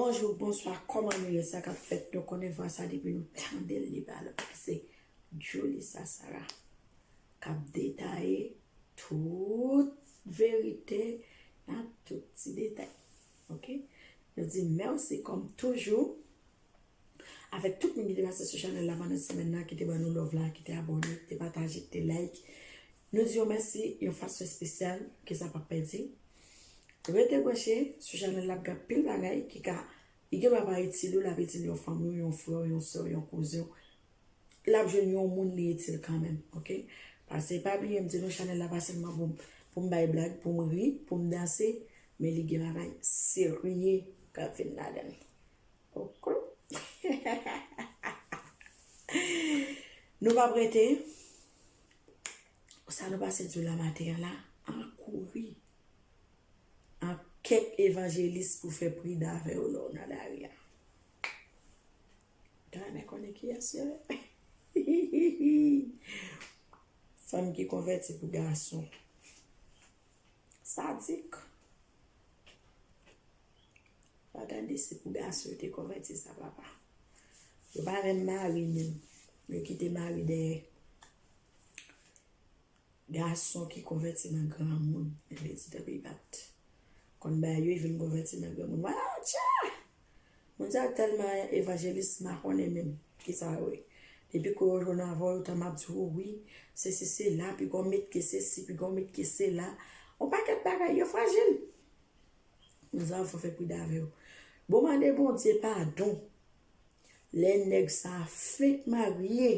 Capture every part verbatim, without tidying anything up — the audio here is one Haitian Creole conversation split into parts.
Bonjou, bonswa, kòman nou ye? Sa k ap fèt? Nou konnen vwa sa depi nou tande l, li pa lòt ki se Julissa Sarah k ap detaye tout verite nan tout ti detay. Oke? Nou di mèsi kòm toujou avèk tout moun ki te pase sou chanèl la pandan semèn nan, ki te ban nou love la, ki te abòne, ki te pataje, ki te like. Nou di yo mèsi yon fason espesyal, ke sa p ap pèdi. Rete branche sou chanèl la, ap gen anpil bagay ki ka, li gen dwa pa itil ou, l ap itil yon fanmi w, yon frè w, yon sè w, yon kouzen w. L ap jwenn yon moun li itil kanmenm, oke? Paske pa bliye m di nou chanèl la pa sèlman pou, pou m bay blag, pou m ri, pou m danse, men li gen bagay serye k ap vin ladan l. Oke? Nou p ap rete. Sa nou pase di w la maten an la, an kouri. An kèk evanjelis pou fè prida avè w lè w nan lari a. Ou ta renmen konnen kiyès yo ye? Fanm ki konvèti pou gason. Sadik. Ou tande, se pou gason yo te konvèti sa, papa. Yo pa renmen mari menm. Yo kite mari dèyè. Gason ki konvèti nan granmoun, men vle di tankou li pa t konn bagay yo, li vin konvèti nan granmoun. Wala, tcha! Moun sa yo tèlman evanjelis, m pa konnen menm kisa yo ye. Depi ke yo jwenn avè w, yo tanmen ap di w, wi, sesi, sela, piga w met ke sesi, piga w met ke sela. Yon pakèt bagay, yo frajil. Moun sa yo fò fè prida avè yo. Bon, mande Bondye padon. Lè nèg sa fenk marye,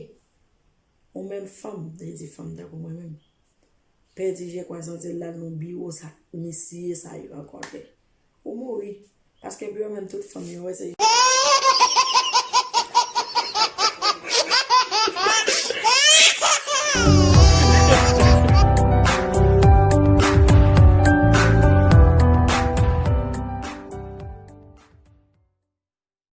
ou menm fanm, vle di fanm tankou mwen menm, pèdi je kwa zanzèl la nan biwo sa, mesye sa yo rankontre. Ou mouri. Paske biwo menm tout fanm yo wè se